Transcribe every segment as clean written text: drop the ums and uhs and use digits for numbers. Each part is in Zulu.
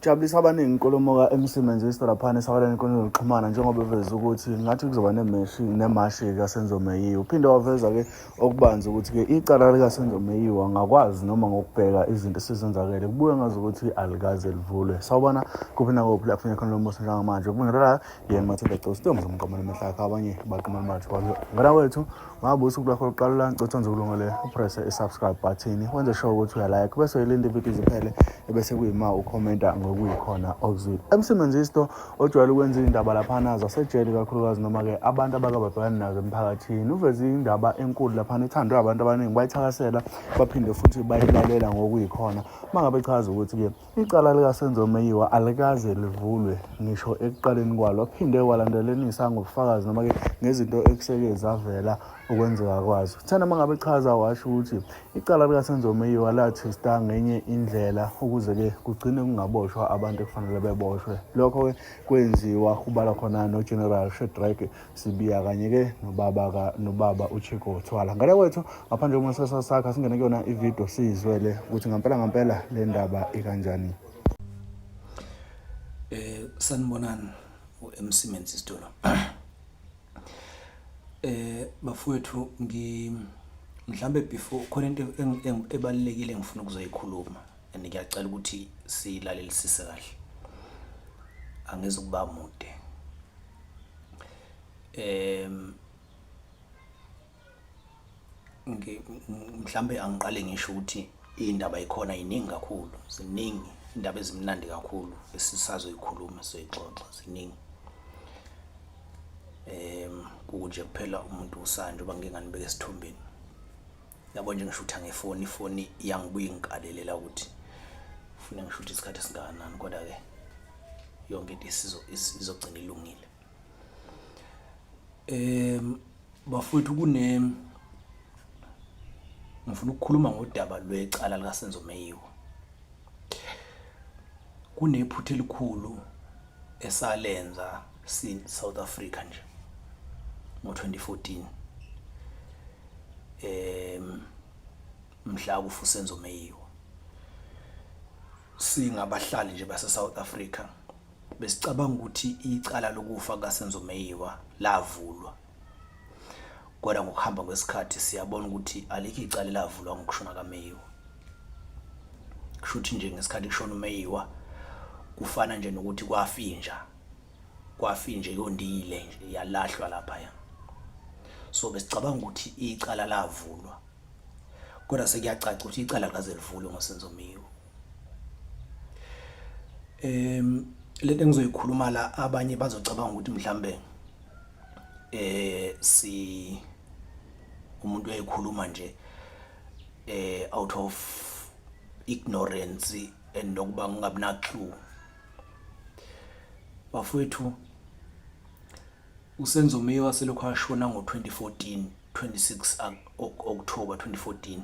Jabulisa abaningi inkulumo ka-MC Menzisto laphana esabaleni enkundleni yokuxhumana njengoba eveza ukuthi ngathi kuzoba nemeshi nemashi kaSenzo Meyiwa. Uphinde waveza-ke okubanzi ukuthi-ke icala likaSenzo Meyiwa ngakwazi noma ngokubheka izinto esezenzakele kubuye ngazi ukuthi alikaze livulwe. Sawubona kuphi nakuphi lapho khona lo mbuso njengamanje. Kubingelela yena Mathilda Cosi, ntombi zomqamane mehlakhe abanye baqamane mathu. Ngana wethu Ngabe usuku lwakho lokuqala la ngicela uthonze ukulungele upresse i-subscribe button wenze sure ukuthi uyalike bese uyilinda ividiyo iziphele ebese kuyima ukhomenta ngokuyikhona okuzwile. MC Menzisto ojwayele ukwenza iy'ndaba laphana zasejele kakhulukazi noma-ke abantu abake babhekana nazo emphakathini uveze indaba enkulu laphana ethandwe abantu abaningi bayithakasela baphinde futhi bayilalela ngokuyikhona uma ngabe chaza ukuthi-ke Icala likaSenzo Meyiwa alikaze livulwe ngisho ekuqaleni kwalo, waphinde walandelenisa ngobufakazi noma-ke ngezinto ekuseke zavela ukwenzeka kwazo. Thena uma ngabe chaza washo ukuthi icala likaSenzo Meyiwa lathista ngenye indlela ukuze-ke kugcine kungaboshwa abantu ekufanele beboshwe. Lokho-ke kwenziwa kubalwa khona noGeneral Shadrack Sibiya kanye-ke nobaba ka nobaba uChicco Thwala. Ngale kwethu ngaphandle komasasa sakhe singene kuyona ivideo sizwele ukuthi ngampela ngampela le ndaba ikanjani. Sanibonani uMC Menzisitolo. Bafowethu ngi mhlambe before khona into ebalulekile engifuna ukuzoyikhuluma and ngiyacela ukuthi silalelisise kahle. Angizukuba mude. Mhlambe angiqale ngisho ukuthi iy'ndaba yikhona yiningi kakhulu, ziningi iy'ndaba ezimnandi kakhulu esisazoyikhuluma sizoyixoxa ziningi. Kukunje kuphela umuntu usanje njengoba ngike nganibeka esithombeni. Yabo nje ngishutha ngefoni, ifoni iyangibuye ingikalelela ukuthi ufuna ngishuthe isikhathi esingakanani kodwa-ke yonke into izogcina ilungile. Bafowethu kune ngifuna ukukhuluma ngodaba lwecala likaSenzo Meyiwa. Kunephutha elikhulu esalenza si South Africa nje ngo-2014 mhla kufa uSenzo Meyiwa. Singabahlali nje base-South Africa besicabanga ukuthi icala lokufa kukaSenzo Meyiwa lavulwa kodwa ngokuhamba kwesikhathi siyabona ukuthi alikho icala elavulwa ngokushona kaMeyiwa. Kusho ukuthi nje ngesikhathi kushona uMeyiwa kufana nje nokuthi kwafinja kwafinja yondile nje yalahlwa laphaya. So besicabanga ukuthi icala lavulwa kodwa sekuyacaca ukuthi icala likaze livulwe ngoSenzo Meyiwa. Lento engizoyikhuluma la abanye bazocabanga ukuthi mhlambe si umuntu uyayikhuluma nje out of ignorance and nokuba ngingabi na clue. Bafowethu uSenzo Meyiwa selokhu ashona ngo-2014 26 October 2014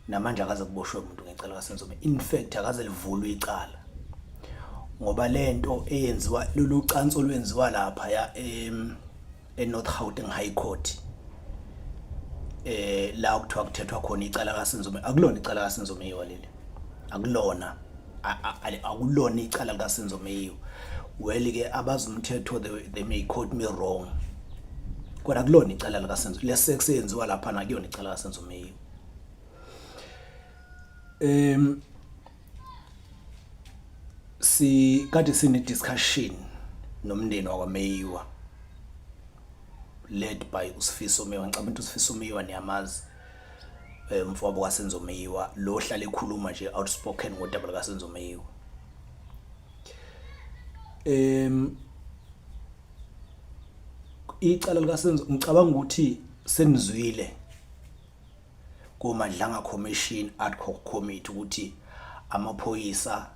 namanje akaze kuboshwe umuntu ngecala kaSenzo Meyiwa. In fact akaze livulwe icala ngoba lento eyenziwa lolu cansi olwenziwa lapha ya eNorth Gauteng High Court la kuthiwa kuthethwa khona icala kaSenzo Meyiwa, akulona icala kaSenzo Meyiwa leli, akulona akulona icala likaSenzo Meyiwa. Well ke abazi umthetho they may quote me wrong, kodwa akulona icala likaSenzo le sex eyenziwa lapha nakuyona icala kaSenzo Meyiwa. Si kade sine discussion nomndeni wakwaMeyiwa led by uSifiso Meyiwa. Ngicabanga ukuthi uSifiso Meyiwa niyamazi, umfowabo kaSenzo Meyiwa lo ohlala ekhuluma nje outspoken ngodaba likaSenzo Meyiwa. Icala likaSenzo ngicabanga ukuthi senizwile koMadlanga Commission ad hoc committee ukuthi amaphoyisa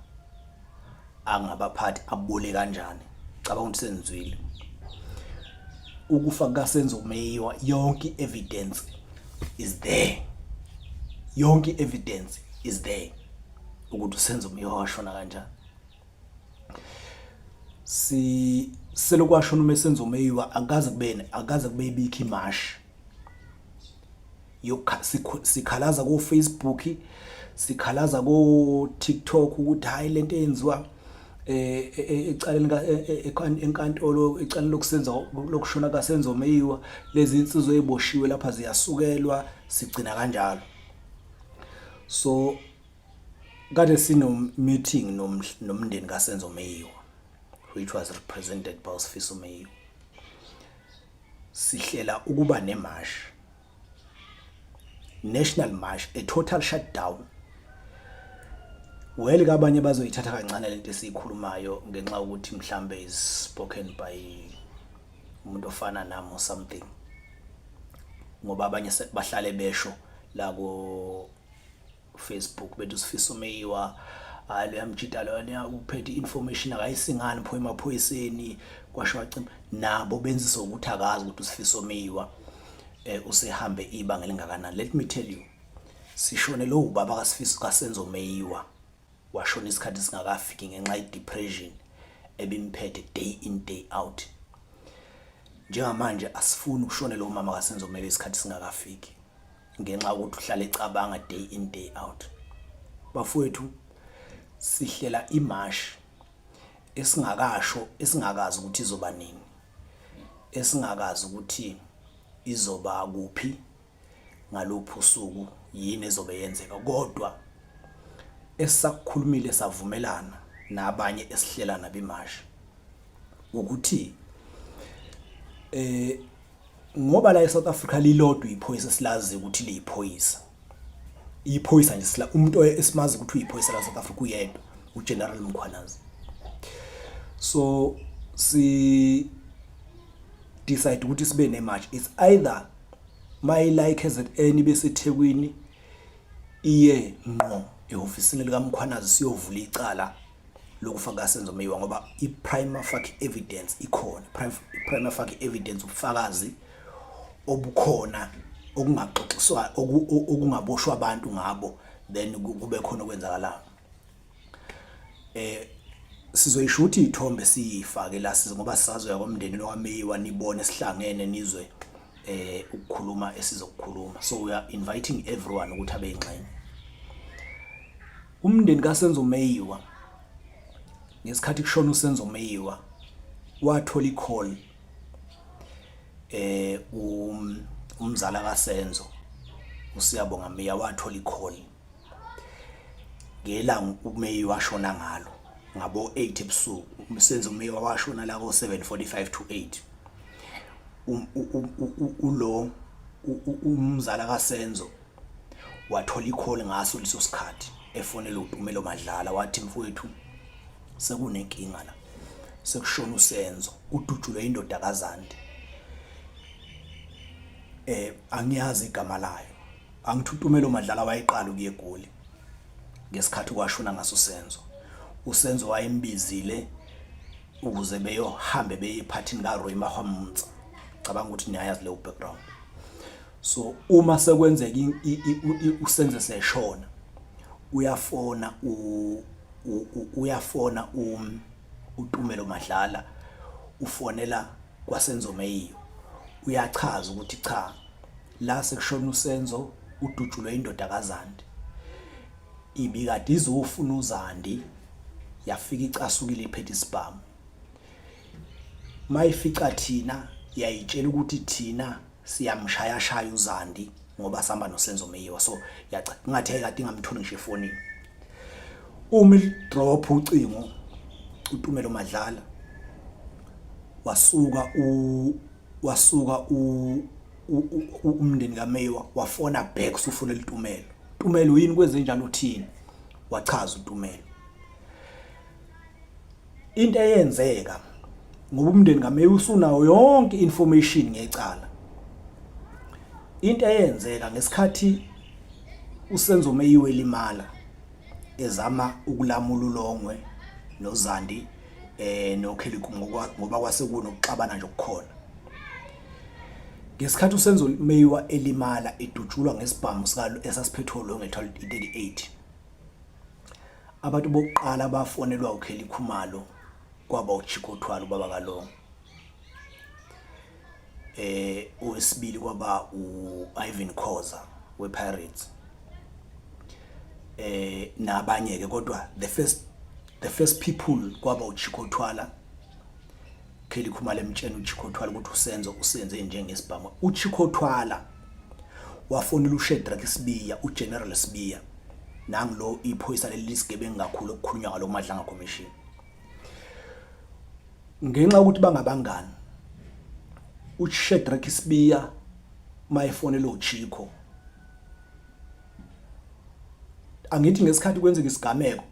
angabaphathi abule kanjani. Cabanga ukuthi senizwile ukufa kukaSenzo Meyiwa, yonke i-evidence is there, yonke i-evidence is there ukuthi uSenzo Meyiwa washona kanjani. Si selokhu washona uMesenzo Meyiwa akaze kube akaze kube ibikho imashi sikhalaza ko Facebook, Sikhalaza ko TikTok ukuthi hayi lento eyenziwa eh, e, e, ecaleni e, enkantolo ecaleni lokusenza lokushona kaSenzo Meyiwa lezi insizwa eziboshiwe lapha ziyasukelwa sigcina kanjalo. So kade sino meeting nomndeni kaSenzo Meyiwa which was represented by uSifiso Meyiwa. Sihlela ukuba nemashi, national march, a total shutdown. Well, kabanye bazoyithatha kancane lento esiyikhulumayo ngenxa yokuthi mhlambe is spoken by umuntu ofana nami or something, ngoba abanye bahlale besho la ko Facebook bethi uSifiso Meyiwa hayi loya mjita loya uphethe information akayisingani pho emaphoyiseni kwasho wacima nabo benzisa ukuthi akazi ukuthi uSifiso Meyiwa eh, usehambe ibanga elingakanani. Let me tell you, sishone lo ubaba kaSifiso kaSenzo Meyiwa washona isikhathi singakafiki ngenxa ye-depression ebimphethe day in day out. Njengamanje asifuni ukushonela umama kaSenzo Meyiwa isikhathi singakafiki ngenxa yokuthi uhlale ecabanga day in day out. Bafowethu, sihlela imashi esingakasho esingakazi ukuthi izoba nini, esingakazi ukuthi izoba kuphi, ngaluphi usuku, yini ezobe yenzeka, kodwa esisakukhulumile savumelana nabanye esihlela nabo imashi ukuthi eh ngoba la eSouth Africa lilodwa iphoyisa silazi ukuthi liyiphoyisa, iphoyisa nje sila umuntu esimazi ukuthi uyiphoyisa la South Africa uyedwa, uGeneral Mkhwanazi. So si decide ukuthi sibe ne-march, it's either mayila iKZN beseThekwini iye ngqo ehofisini likaMkhwanazi siyovula icala lokufa kaSenzo Meyiwa, ngoba i-prima facie evidence ikhona. I-prima facie evidence ubufakazi obukhona okungaxoxiswa okungaboshwa abantu ngabo, then kube khona okwenzakalayo. Sizoyishuthi ithombe siyifake la ngoba sisazoya komndeni lokaMeyiwa, nibone sihlangene nizwe ukukhuluma esizokukhuluma. So we are inviting everyone ukuthi abe ingxenye. Umndeni kaSenzo Meyiwa ngesikhathi kushona uSenzo Meyiwa wathola i-call umzala kaSenzo uSiyabonga Meyiwa wathola i-call ngelanga uMeyiwa washona ngalo ngabo 8 ebusuku. USenzo Meyiwa washona la ko 7:45 to 8. Ulo umzala kaSenzo wathola i-call ngaso leso sikhathi efonela uTumelo Madlala, wathi mfowethu sekunenkinga la, sekushona uSenzo, udutshulwe indoda kaZandi, angiyazi igama layo. Angithi uTumelo Madlala wayeqala ukuya eGoli ngesikhathi kwashona ngaso uSenzo. USenzo wayembizile ukuze beyohambe beye ephathini kaRoy Mahwamutsa, cabanga ukuthi niyayazi leyo background. So uma sekwenzeka uSenzo seshona, uyafona uyafona uTumelo Madlala, ufonela kwaSenzo Meyiwa, uyachaza ukuthi cha, la sekushona uSenzo, udutshulwe indoda kaZandi, ibikade izofuna uZandi, yafika icasukile iphethe isibhamu, mayifica thina yayitshela ukuthi thina siyamshayashaya uZandi ngoba sihamba noSenzo Meyiwa. So yacha ngathi ayikade ingamtholi ngisho efonini. Uma drop ucingo uTumelo Madlala wasuka u wasuka u umndeni kaMeyiwa wafona back usufonela uTumelo. Tumelo, yini kwenze njalo, uthini? Wachaza uTumelo into eyenzeka ngoba umndeni kaMeyiwa usunawo yonke information ngecala. Into eyenzeka ngesikhathi uSenzo Meyiwe limala ezama ukulamula uLongwe noZandi noKelly ngoba kwase kunokuxabana nje okukhona ngesikhathi uSenzo Meyiwa elimala edutshulwa ngesibhamu sika esasiphethwe uLongwe 38, abantu bokuqala bafonelwa uKelly Khumalo kwaba uChicco Twala, ubaba kaLongwe, owesibili kwaba uIvan Khoza wePirates. Nabanye ke, kodwa the first people kwaba uChicco Twala. Kelly Khumalo emtshena uChicco Twala ukuthi uSenzo usenze njengesibhamu. UChicco Twala wafonela uShedrack Sibiya, uGeneral Sibiya, nangilo iphoyisa leli lisigebengu kakhulu okukhulunywa ngalo kuMadlanga Commission, ngenxa yokuthi bangabangani. UShedrack Sibiya mayefonela uChicco, angithi ngesikhathi kwenzeka isigameko,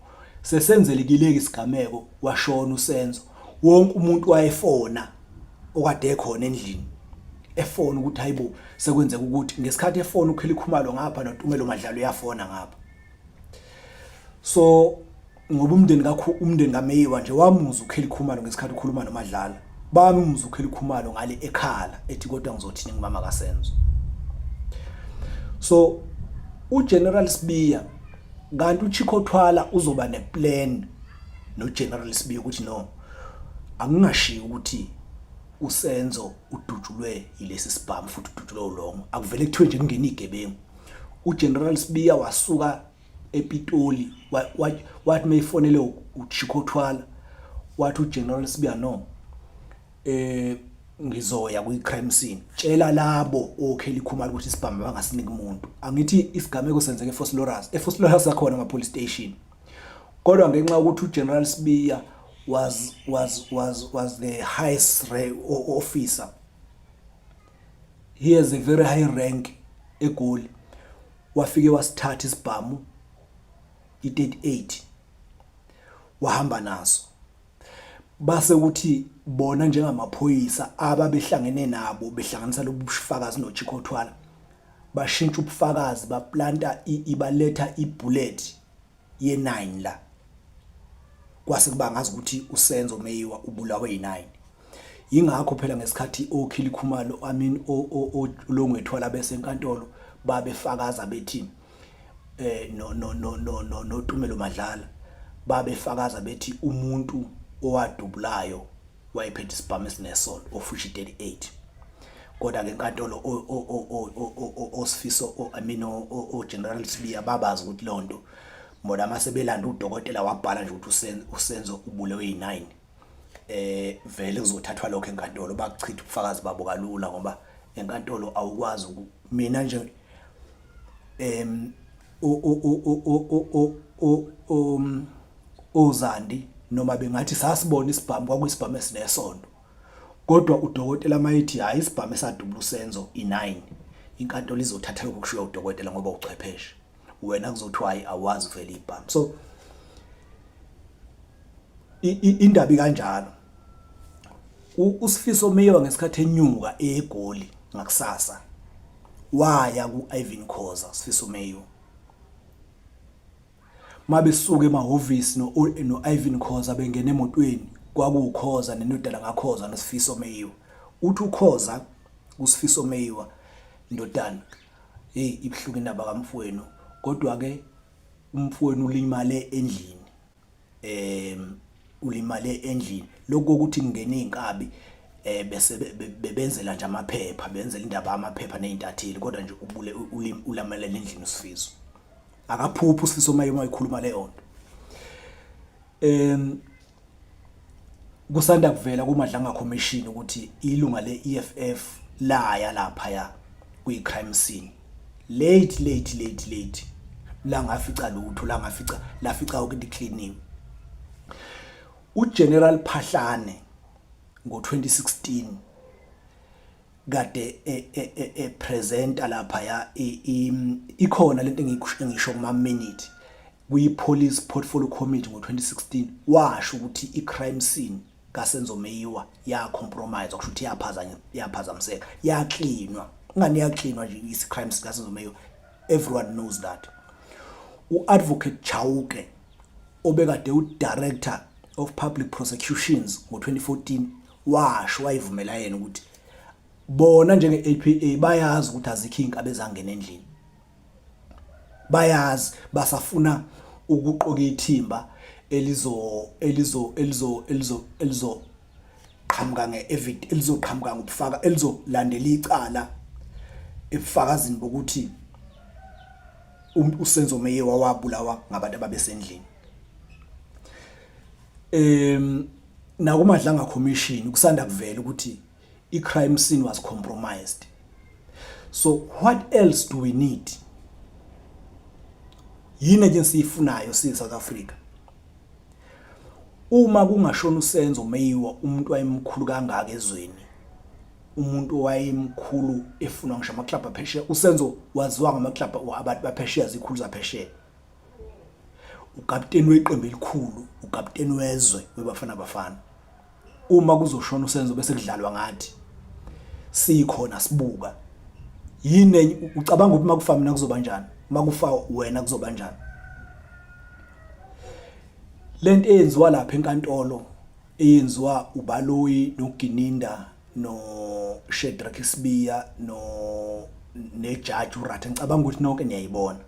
sesenzelekile isigameko, washona uSenzo, wonke umuntu wayefona okade ekhona endlini, efona ukuthi hayibo, sekwenzeka ukuthi. Ngesikhathi efona uKelly Khumalo ngapha, noTumelo Madlala uyafona ngapha. So ngoba umndeni kakho, umndeni kaMeyiwa nje, wamuza uKelly Khumalo ngesikhathi ukhuluma noMadlala, bamuzwa uKelly Khumalo ngale ekhala ethi, "Kodwa ngizothini ngumama kaSenzo?" So uGeneral Sibiya, kanti uChicco Twala uzoba neplan noGeneral Sibiya ukuthi no, akungashiyi ukuthi uSenzo udutshulwe yilesi sibhamu futhi udutshulwe uLongwe, akuvele kuthiwe nje kungena igebengu. UGeneral Sibiya wasuka ePitoli, wathi mayifonele uChicco Twala, wathi uGeneral Sibiya, "No, ngizoya kwi crime scene, tshela labo oKelly Khumalo ukuthi isibhamu bangasiniki umuntu." Angithi isigameko senzeke eVosloorus, eVosloorus akhona ama police station, kodwa ngenxa yokuthi uGeneral Sibiya was the highest officer, he has a very high rank eGoli, wafike wasithatha isibhamu i38, wahamba naso. Base kuthi bona njengamaphoyisa ababehlangene nabo, behlanganisa lobu bufakazi noChicco Twala, bashintsha ubufakazi, baplanta, ibaletha ibullet ye9 la, kwase kuba ngazi ukuthi uSenzo Meyiwa ubulawe yi9. Yingakho phela ngesikhathi oKelly Khumalo, I mean oLongwe Twala, bese enkantolo babefakaza bethi no no no no no noTumelo Madlala babefakaza bethi umuntu owadubulayo wayephethe isibhamu esinesondo, of which 38. Kodwa ke enkantolo oSifiso, I mean o General Sibiya, babazi ukuthi lonto bona mase belanda udokotela wabhala nje ukuthi uSenzo ubulewe yi9, vele kuzothathwa lokho enkantolo, bakuchitha ubufakazi babo kalula, ngoba enkantolo awukwazi. Mina nje o o o o o ozandi noma bengathi sasibona isibhamu, kwakuyisibhamu esinesondo, kodwa udokotela mayithi hayi, isibhamu esadubula uSenzo i9, inkantolo izothatha lokho kushiwo udokotela ngoba uchwepheshe. Wena kuzothiwa hayi, awazi vele ibhamu. So indaba kanjalo. USifiso Meyiwa ngesikhathi enyuka eGoli ngakusasa, waya ku-Irvin Khoza. Sifiso Meyiwa mabesuka emahhovisi no-Irvin Khoza, bengena emotweni, kwakuwuKhoza nenodala kaKhoza noSifiso Meyiwa. Uthi uKhoza kuSifiso Meyiwa, "Ndodana, hey, ibuhlungu indaba kamfowenu, kodwa ke umfowenu ulimale endlini, ulimale endlini. Lokho ukuthi kungena izinkabi bese bebenzela nje amaphepha, benzela indaba amaphepha nezintatheli, kodwa nje ubule ulamelela endlini uSifiso." Akaphuphi uSifiso maye mayikhuluma leyo nto. Kusanda kuvela kuMadlanga Commission ukuthi ilunga le-EFF laya lapha ya kwi-crime scene late, late, late, late, langafica lutho, langafica, lafica yonke into icleaniwe. UGeneral Phahlane ngo2016 kade e presenta lapha ya, ikhona lento engisho kuma minute kwi Police Portfolio Committee ngo2016, washo ukuthi i crime scene kaSenzo Meyiwa ya compromise, kusho ukuthi yaphazanya, yaphazamiseka, yaklinwa. Ingani yaklinwa nje isi crime scene kaSenzo Meyiwa? Everyone knows that. Uadvocate Chauke, obekade udirector of public prosecutions ngo2014, washo, wayivumela yena ukuthi bona njenge-NPA bayazi ukuthi azikho iy'nkabi ezangena endlini, bayazi, basafuna ukuqoka ithimba elizo elizo elizo elizo elizo qhamuka nge-evidence, elizoqhamuka ngobufaka, elizolandela icala ebufakazini bokuthi uSenzo Meyiwa wabulawa ngabantu ababesendlini. NakuMadlanga Commission kusanda kuvela ukuthi i-crime scene was compromised. So what else do we need? Yini enye esiyifunayo siyi South Africa? Uma kungashona uSenzo Meyiwa, umuntu wayemkhulu kangaka ezweni, umuntu owayemkhulu efunwa ngisho amaklabhu aphesheya, uSenzo waziwa ngamaklabhu abantu baphesheya, zikhulu zaphesheya, ukapteni weqembu elikhulu, ukapteni wezwe weBafana Bafana. Uma kuzoshona uSenzo bese kudlalwa ngathi sikhona sibuka, yini ucabanga ukuthi makufa mina kuzoba njani? Makufa wena kuzoba njani? Lento eyenziwa lapha enkantolo, eyenziwa uBaloyi noGininda no Shadrack Sibiya no nejaji uRatha, ngicabanga ukuthi nonke niyayibona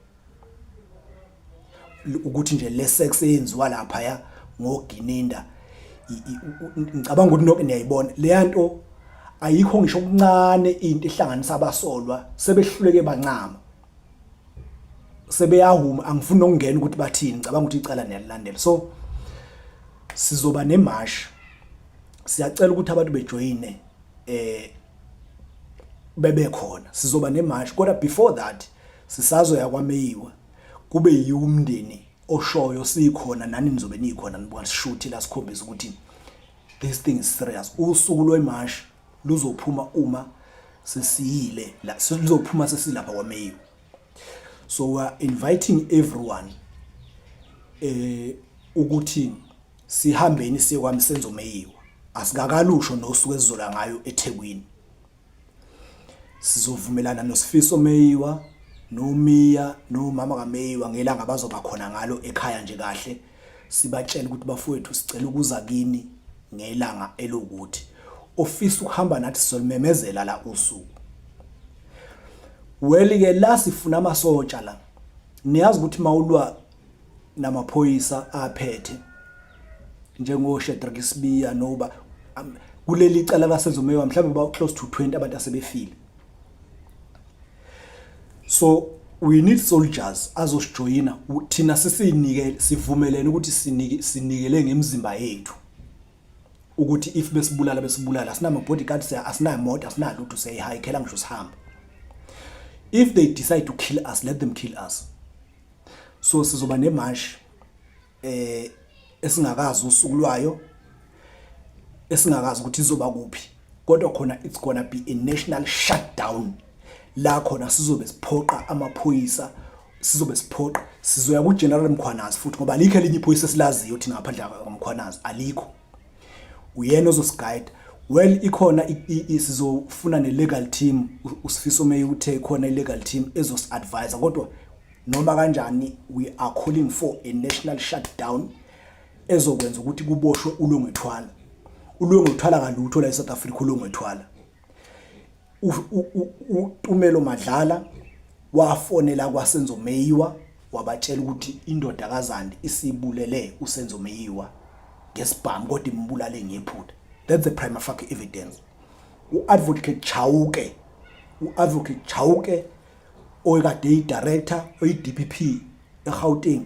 ukuthi nje le sex eyenziwa lapha ya ngoGininda, ngicabanga ukuthi nonke niyayibona leya nto. Ayikho ngisho okuncane into ehlanganisa abasolwa, sebehluleke bancama, sebeyahuma. Angifuni nokungena ukuthi bathini, ngicabanga ukuthi icala niyalilandela. So sizoba nemarch, siyacela ukuthi abantu bejoyine, bebe khona. Sizoba nemarch, kodwa before that sisazoya kwaMeyiwa, kube yiwo umndeni oshoyo sikhona, nani nizobe nikhona nibuka, sishuthi la sikhombisa ukuthi this thing is serious. Usuku lwemarch luzophuma uma sesiyile la, luzophuma sesilapha kwaMeyiwa. So we are inviting everyone ukuthi sihambeni siye kwaSenzo Meyiwa. Asikakalusho nosuku esizola ngayo eThekwini. Sizovumelana noSifiso Meyiwa noMiya nomama kaMeyiwa ngelanga abazoba khona ngalo ekhaya nje kahle, sibatshele ukuthi bafowethu, sicela ukuza kini ngelanga elokuthi. Ofisa ukuhamba nathi sizolimemezela la usuku. Well ke, la sifuna amasotsha la. Niyazi ukuthi mawulwa namaphoyisa aphethe njengo Shadrack Sibiya noba kuleli cala kaSenzo Meyiwa, mhlawumbe ba close to 20 abantu asebefile. So we need soldiers azosijoyina thina. Sisinike sivumelene ukuthi sinike sinikele ngemizimba yethu ukuthi if besibulala, besibulala. Asinama bodyguards, asinayo moto, asinalutho, siyayihayikhela ngisho sihamba. If they decide to kill us, let them kill us. So sizoba nemarch esingakazi usuku lwayo, esingakazi ukuthi izoba kuphi, kodwa khona it's gonna be a national shutdown la khona sizobe siphoqa amaphoyisa, sizobe siphoqa, sizoya ku General Mkhwanazi futhi, ngoba alikho elinye iphoyisa esilaziyo thina ngaphandle kwaMkhwanazi, alikho. Uyena ozosiguide. Well, ikhona, sizofuna ne-legal team. USifiso Meyiwa uthe ikhona i-legal team ezosi-advise, kodwa noma kanjani we are calling for a national shutdown ezokwenza ukuthi kuboshwe uLongwe Twala. ULongwe Twala kalutho la eSouth Africa, uLongwe Twala. UTumelo Madlala wafonela kwaSenzo Meyiwa wabatshela ukuthi indoda kaZandi isibulele uSenzo Meyiwa ngesibhamu, kodwa imbulale ngephutha. That's the prima facie evidence. U-Advocate Chauke, u-Advocate Chauke oyekade eyi-director, oyi-DPP eGauteng,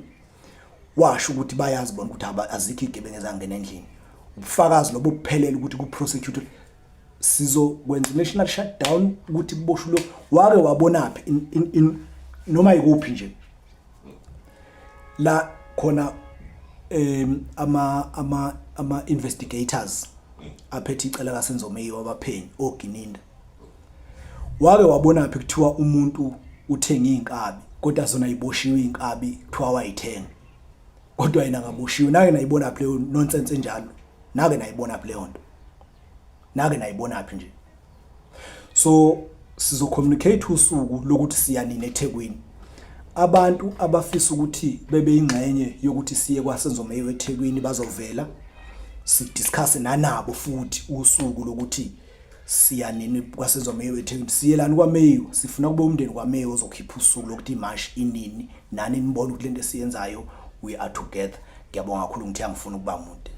washo ukuthi bayazi bona ukuthi azikho igebengu ezangena endlini. Ubufakazi lobo buphelele ukuthi ku-prosecute. Sizokwenza national shutdown ukuthi kuboshwe lo. Wake wabonaphi in noma ikuphi nje la khona ama investigators aphethe icala kaSenzo Meyiwa, abaphenyi oGininda, wake wabona phi kuthiwa umuntu uthenga inkabi kodwa zona iboshiwe inkabi, kuthiwa wayithenga kodwa yena akaboshiwe? Nake nayibona phi leyo nonsense enjalo? Nake nayibona phi leyo nto? Nake nayibona phi nje? So sizo communicate usuku lokuthi siya nini eThekwini. Abantu abafisa ukuthi bebe ingxenye yokuthi siye kwaSenzo Meyiwa eThekwini bazovela, sidiscuss nanabo futhi usuku lokuthi siya nini kwaSenzo Meyiwa eThekwini. Siyelani kwaMeyiwa? Sifuna kube umndeni kwaMeyiwa ozokhipha usuku lokuthi imarch inini, nani nibone ukuthi lento esiyenzayo, we are together. Ngiyabonga kakhulu, ngithi angifuni ukuba mude.